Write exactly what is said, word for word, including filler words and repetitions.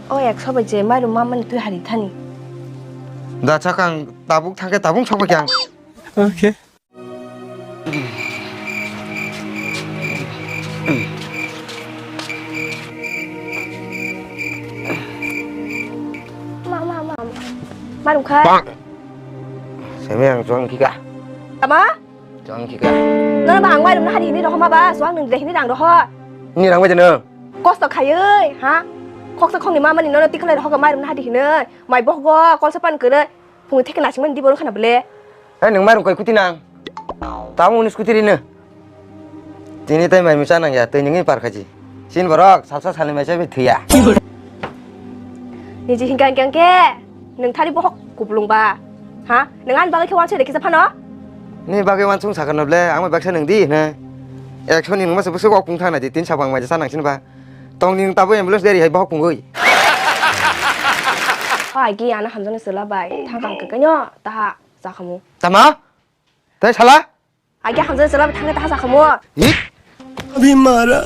O ekso bai je mairum mamani twi hari thani. Da chakang tabuk thangke tabung sokba kyang. Okay. Ma, ma, ma, ma. Mairum kha. Semi ang chong kika. Ama? Chong kika. Nono ba ang mairum na hari hini rohoma ba, so ang nung de hini rang roho. Ni rang bai de nung. Kosto khayoi, ha? Khoksa khongni mamani nono tikhalai rohoga mairum na hari hinoi. Mai bohgo, kolsa pan kere. Phung theke nasingmani di borok khana bole. Eh, nung mairum kai kuti nang. Tamo unis kuti rino. Tini tai mai mucha nang ya, tei nungni par khaji. Sin borok, salsa salni mai chabi thuya. Niji hingka hingka hingke, nung thari bohok kuplung ba. Ha? Nung an bagwi khe wansoi de kisa phano? Ni bagwi wansung sakha no ble, ang bai baksa nung di hino. Ekso ni nung masa bwswk ok pung thang nai di, tin sabang mai sa nang sin ba. Tong ni nung tabuk ambulance deri hai bohok pungwi. Hai ki ana hamjani sela bai, thang kang khe kanyo, taha, sakhamu. Tama? Tei sala? Agi hamjani chwla thangwi taha sakhamu. Hi? Abhi mara.